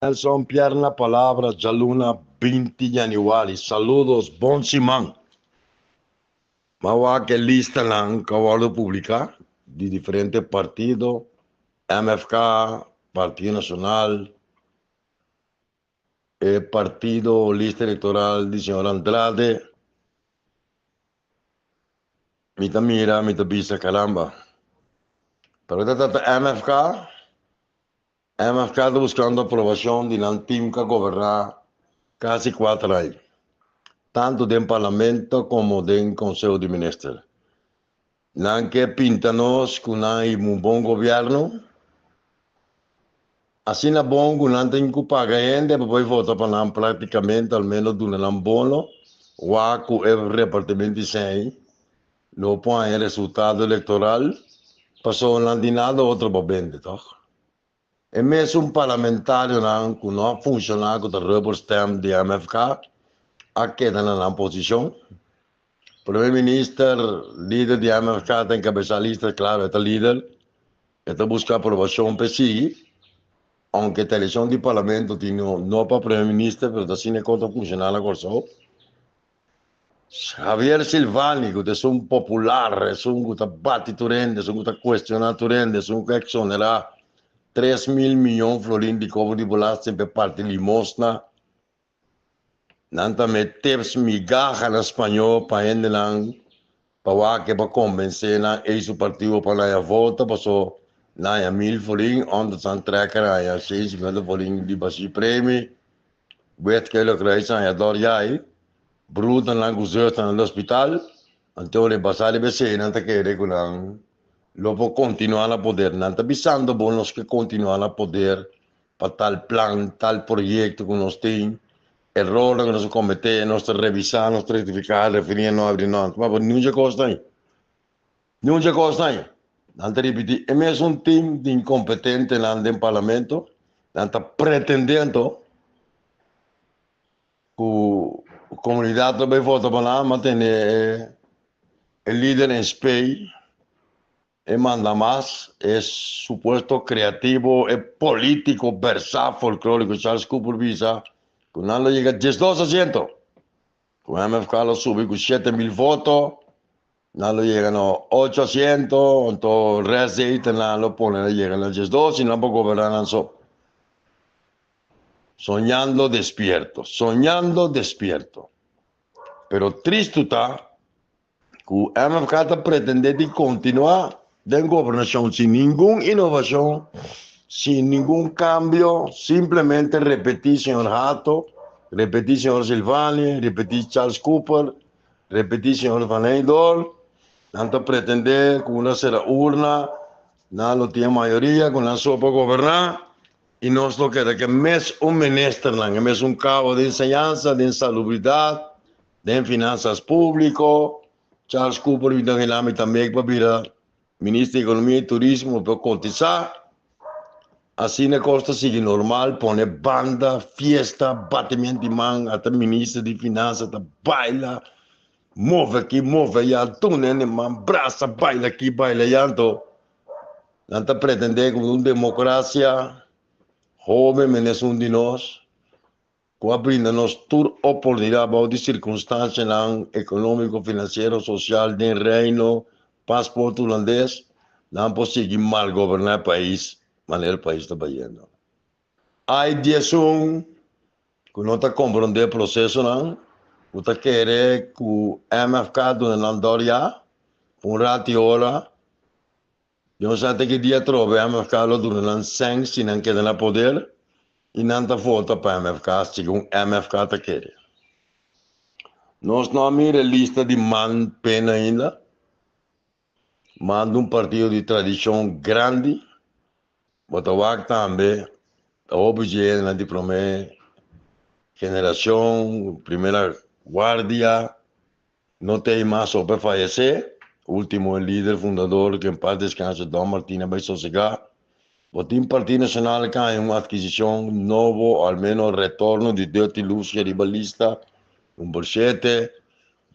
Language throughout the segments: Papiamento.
Nelson Pierre na palabra djaluna 20 januari. Saludos, bon siman. M'a wak e listanan ku a wòrdu publiká di diferente partido, MFK, Partido Nacional, e partido lista electoral di señor Andrade. Mi ta mira, mi ta bisa caramba. Pero ta trata MFK, MFK ta buscando aprobacion di nan team cu a goberna casi cuater aña, tanto den Parlamento como den Conseho di Minister. Nan ke pinta nos cu nan hiba un bon gobierno, asina bon cu nan tin cu paga hende pa por vota pa nan practicamente, al menos duna nan bono, wak cu e repartimento di sey lo por haña resultado electoral, pasobra nan tin nada otro pa bende toch. E mesun parlamentarionan cu no a funciona cu ta rubber stamp di MFK a keda na nan posicion. Primer Minister, lider di MFK ta encabeza lista, claro e ta lider, e ta busca aprobacion pa e sigui, aunke ta eleccion di parlamento tin no pa Primer Minister, pero ta asina e cos ta funciona na Corsou. Javier Silvani ku ta esun popular, esun ku ta bati tur hende, esun ku ta kuestioná tur hende, esun ku a eksonerá 3000 miyon florin di kobro di belasting pa e parti limosna. Nan ta mete migaha na spañó pa hendenan pa wak pa konvensé nan ei su partido pa nan haña vota paso nan haña 1000 florin, onderstand trekker haña 150 florin di bashí premi. Wet ke lo kruis haña dor yai, bruternan ku zusternan di hospital, anto ora e basa riba esei nan ta kere ku nan lo por kontinuá na poder. Nan ta bisando bo nos ke kontinuá na poder pa tal plan, tal proyekto ku nos tin, erornan ku nos a kometé, nos ta revisá, nos ta rektifiká, refiní no abri no. Ma bo niun dje kos ta ei. Niun dje kos ta ei. Nan ta ripití e mesun tim di inkompetentenan den parlamento. Nan ta pretendé anto ku komunidat lo bai vota pa nan, ma tene e lider en spei, e manda mas, e supuesto kreativo, e polítiko versá folklóriko Charles Cooper bisa ku nan lo yega 12 asiento. Ku MFK lo subi ku 7000 voto, nan lo yega na 8 asiento, anto rest di ei nan lo pone na yega na 12 i nan por goberná nan so. Soñando despierto, soñando despierto. Pero tristu ta ku MFK ta pretendé di kontinuá den gobernashon sin ningun inovashon, sin ningun kambio, simplemente repetí señor Hato, repetí señor Silvani, repetí Charles Cooper, repetí señor Van Heydorn. Nan ta pretendé ku una sera urna, nan lo tin e mayoria ku nan so por goberná i nos lo keda ku e mes un ministernan, e mes un kabo den enseñansa, den salubridat, den finansas públiko. Charles Cooper mi ta gana mi tambe pa bira minister di ekonomia i turismo pa kotisá. Asina e kos ta sigui normal, pone banda, fiesta, batimento di man, ata minister di finansa ta baila, move aki, move aya, duna hende man, brasa, baila aki, baila aya. Anto nan ta pretende ku un demokrasia hoben mene esun di nos. Ku a brinda nos tur oportunidat bou di sirkunstansianan ekonómiko, finansiero, sosial den Reino, pasport hulandes, nan por sigui malgoberná e pais manera e pais ta bayendo. Ai di esun ku no ta komprondé e prosesonan, ku ta kere ku MFK duna nan dor ya, un rati ora, Dios sa te ki dia atrobe MFK lo duna nan sèn si nan keda na poder i nan ta vota pa MFK segun MFK ta kere. Nos no a mira e lista di man pena ainda. Man ta un partido di tradishon grandi. Bo ta wak tambe ta hopi dje hendenan di promé generashon, primera guardia. No t'ei mas so pe fayesé, ultimo e lider fundador ku en pas deskanse Don Martin a bai sosegá. Bo tin Partido Nacional ka haña un adkisishon nobo o al menos retorno di Dirty Lucia riba lista, number shete.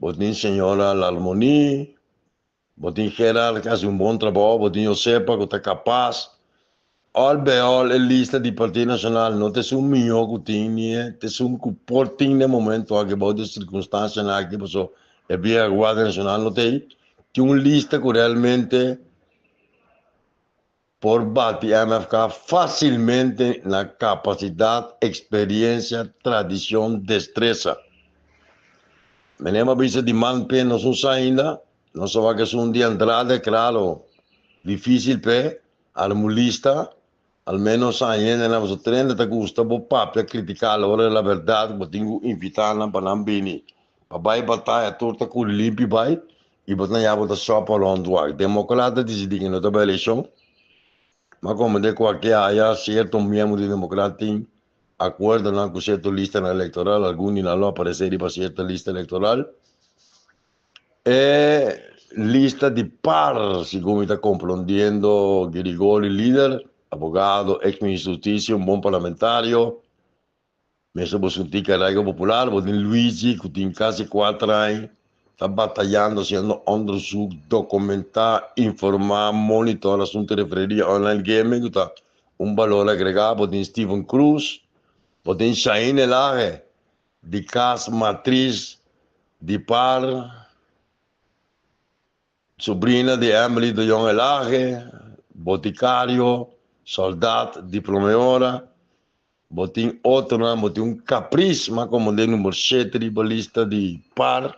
Bo tin señora Larmonie, bo tin Gerard ku a hasi un bon trabou, bo tin Josepa ku ta kapas. Al bij al e lista di Partido Nacional no ta esun mihó ku tin ni e ta esun ku por tin na e momento aki bou di e sirkunstansianan aki paso e vieja guardia nacional no ta ei. Tin un lista ku realmente por bati MFK fásilmente na kapasidat, eksperensia, tradishon, destresa. Meneer a bisa di man p'e nos no sa ainda, nos a wak esun di Andrade, klaro, difísil p'e. Arma un lista, al menos sa hendenan pasobra trende ta gusta bo papia critica la ora de la verdad bo tin cu invita nan pa nan bini pa bay bataya tur ta curi limpi bay y bo ta ya bo ta shop around wak democrata dicidi cu no ta bay eleccion ma como de cualke haya cierto miembro di democrata tin acuerdonan cu cierto listanan electoral algun di nan lo aparece riba cierto lista electoral. E lista di par, segun mi ta komprondiendo, Girigori lider, abogado, ex ministro di hustisia, un bon parlamentario, mester bo sinti ku arraigo popular, bo tin Luigi ku tin kasi kuater aña ta batayando hasiendo onderzoek, dokumentá, informá, monitor asuntu refereria online gaming ku ta un balor agregá, bo tin Steven Cruz, bo tin Shain Elage. Di kas matris di par sobrina di Emily de Jong Elage, botikario, soldat di prome ora. Bo tin otronan, bo tin un Caprice, mas komo den number shete riba lista di par.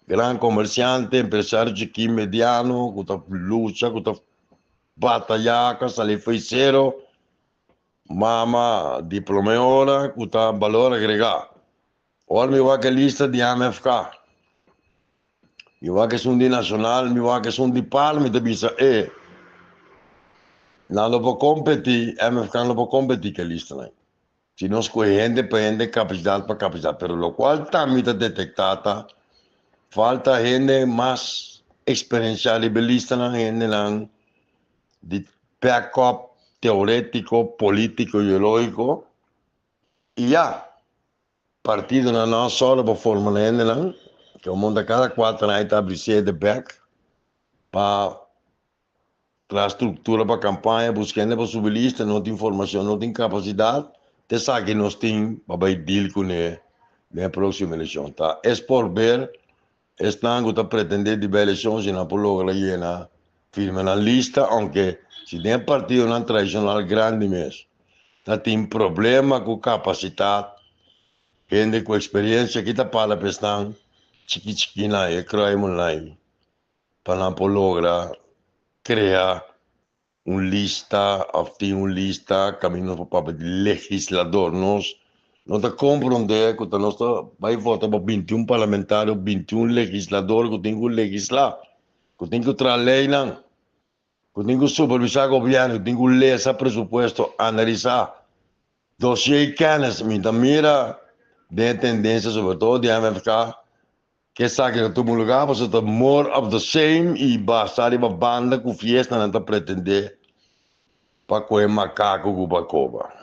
Gran komersiante, empresario chikí, mediano, ku ta lucha, ku ta batayá, ku a sali fo'i sero. Mama di prome ora ku ta balor agregá. Ora mi wak e lista di MFK, mi wak esun di Nashonal, mi wak esun di par, mi ta bisa e nan lo por kompetí, MFK no por kompetí ku e listanan. Si nos kohe hende pa hende, kapasidat pa kapasidat. Pero lokual ta mi ta detektá ta falta hende mas eksperensiá riba e listanan, hendenan di backup teorétiko, polítiko, ideológiko i ya, partidonan no a sòru pa forma nan hendenan, ke un monta kada kuater aña ta abri sede bèk pa traha struktura pa kampaña, buska hende pa subi lista, no tin formashon, no tin kapasidat, ta esaki nos tin pa bai deal kuné den e próksimo elekshon. Ta es por ber Esnan ku ta pretendé di bai elekshon si nan por logra yena firma nan lista, ounke si den e partidonan tradishonal grandi mes ta tin problema ku kapasitat, hende ku eksperiensia ki ta pala pa esnan chiki chikinan e kruimelnan pa nan por logra krea un lista of tin un lista caminda nos por papia di legislador. Nos no ta comprende cu ta nos ta bay vota pa 21 parlamentario, 21 legislador cu tin cu legisla, cu tin cu traha leynan, cu tin cu supervisa gobierno, cu tin cu lesa presupuesto, analisa dossier y kennis. Mi ta mira den e tendencia sobre todo di MFK Ke esaki ta tuma lugar pasobra ta more of the same y basa riba banda cu fiesta nan ta pretende pa coge macaco cu bacoba.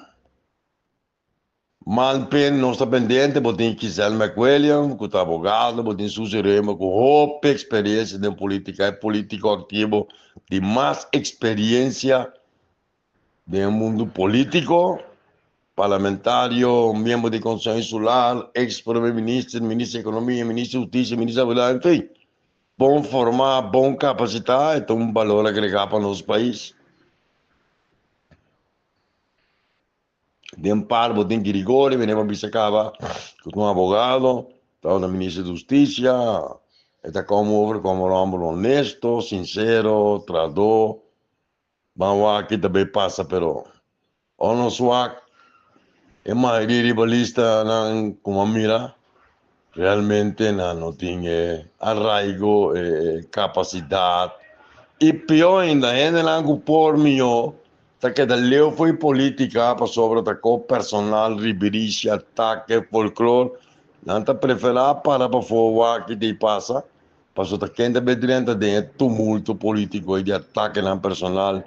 Manpen nos ta pendiente, bo tin Giselle McWilliam cu ta abogado, bo tin Suzy Römer cu hopi experiencia den politica, e politico activo di mas experiencia Den e mundu polítiko, parlamentario, miembro di Konseho Insular, eks prome minister, minister di ekonomia, minister di hustisia, minister di abilidat, enfin, bon formá, bon kapasitá, e ta un balor agregá pa nos pais. Den par bo tin Girigori, mi never bisa kaba, ku ta un abogado, tabata minister di hustisia, e ta come over komo un hòmber honesto, sinsero, trahadó. Ban wak ki ta bay pasa pero ora nos wak e mayoria riba lista nan como a mira realmente nan no tin e arraigo e capacidad y peor ainda hendenan cu por miyo ta keda leu for e politica pasobra ta co personal ribirishi atake folklor nan ta prefera para pafo wak ki ta pasa. Pasobra ta ken ta bay drenta den e tumulto politico y di atakenan personal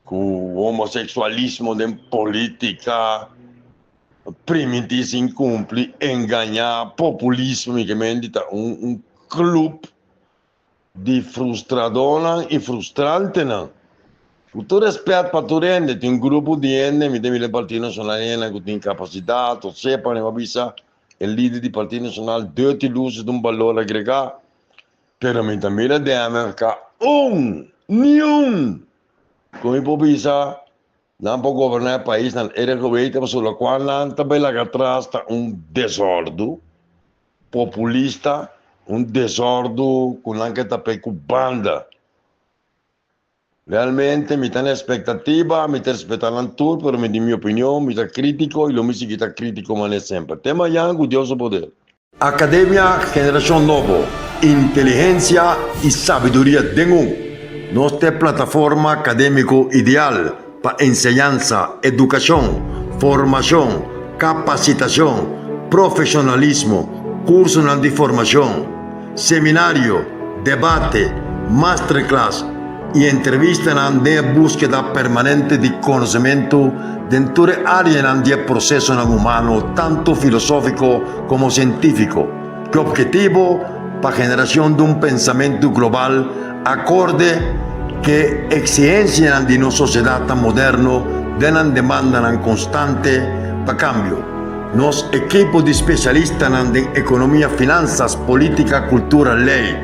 cu homosexualismo den politica, priminti sin cumpli, engaña, populismo y kimendi ta un club di frustradonan y frustrantenan. Ku tur rèspèt pa tur hende, tin un grupo di hende, mi ta mira e Partido Nashonal hendenan ku tin kapasidat o sepa, mi a bisa e lider di Partido Nashonal Dirty Luce ta un balor agregá, pero mi ta mira den MFK un, niun ku mi por bisa nan por goberná e pais nan era geweten pasobra lokual nan ta bai laga atras ta un desòrdu populista, un desòrdu ku nan ke ta p'e ku banda. Realmente mi ta na expectativa, mi ta respeta nan tur, pero mi tin mi opinion, mi ta critico y lo mi sigui ta critico manera semper. Te mañan cu Dios su poder. Academia Generacion Nobo, Inteligencia y sabiduria den un. Nos ta e plataforma academico ideal pa enseñansa, educacion, formacion, capacitacion, profesionalismo, cursonan di formacion, Seminario, debate, masterclass i entrevistanan den e búskeda permanente di konosementu den tur e áreanan di e prosesonan humano tantu filosófiko komo sientífiko, ku ophetivo pa generashon di un pensamentu global akorde ku eksigensianan di nos sosiedatnan moderno den nan demandanan konstante pa kambio. Nos ekipo di spesialistanan den ekonomia, finansas, politika, kultura, lei,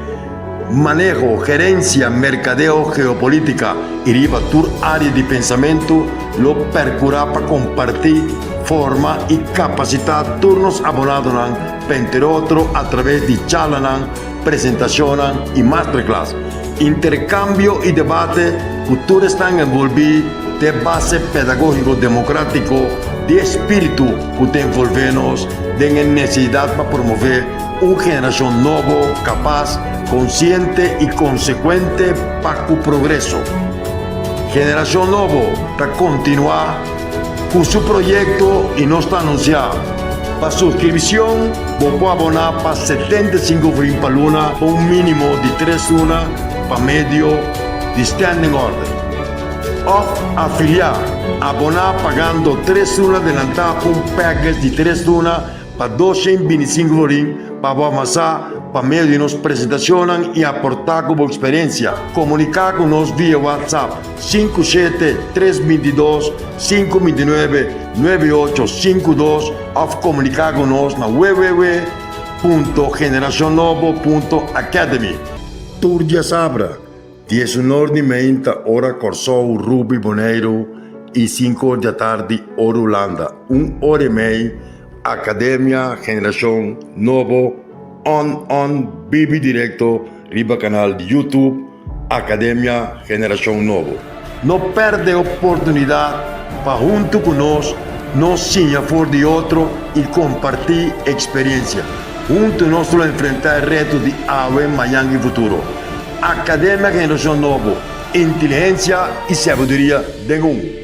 maneho, gerensia, merkadeo, geopolitika i riba tur área di pensamentu lo perkurá pa kompartí, forma i kapasitá tur nos abonadonan pa entre otro atraves di charlanan, presentashonnan i masterclass. Interkambio i debate ku tur esnan envolví ta e base pedagógiko demokratiko di e spiritu ku ta envolvé nos den e nesesidat pa promové un generashon nobo, kapas, konsiente i konsekuente pa ku progreso. Generashon Nobo ta kontinuá ku su proyekto i nos ta anunsiá pa suskripshon bo por aboná pa 75 florin pa luna pa un mínimo di tres luna pa medio di standing order. Òf afiliá, aboná pagando tres luna adelantá pa un package di tres luna pa 225 florin pa bo avansá pa medio di nos presentashonnan i aportá ku bo eksperensia. Komuniká ku nos via WhatsApp 57 322 529 9852 òf komuniká ku nos na www.generacionnobo.academy. Tur diasabra, 19 di meinta ora Kòrsou, Rubi, Boneiru i 5 or di atardi ora Hulanda, un ora i mei Akademia Generashon Nobo on on bibi direkto riba kanal di YouTube Akademia Generashon Nobo. No pèrdè oportunidat pa huntu ku nos nos siña for di otro i kompartí eksperiensia. Huntu nos lo enfrentá e reto di awe, mañan i futuro. Akademia Generashon Nobo, inteligensia i sabiduria den un.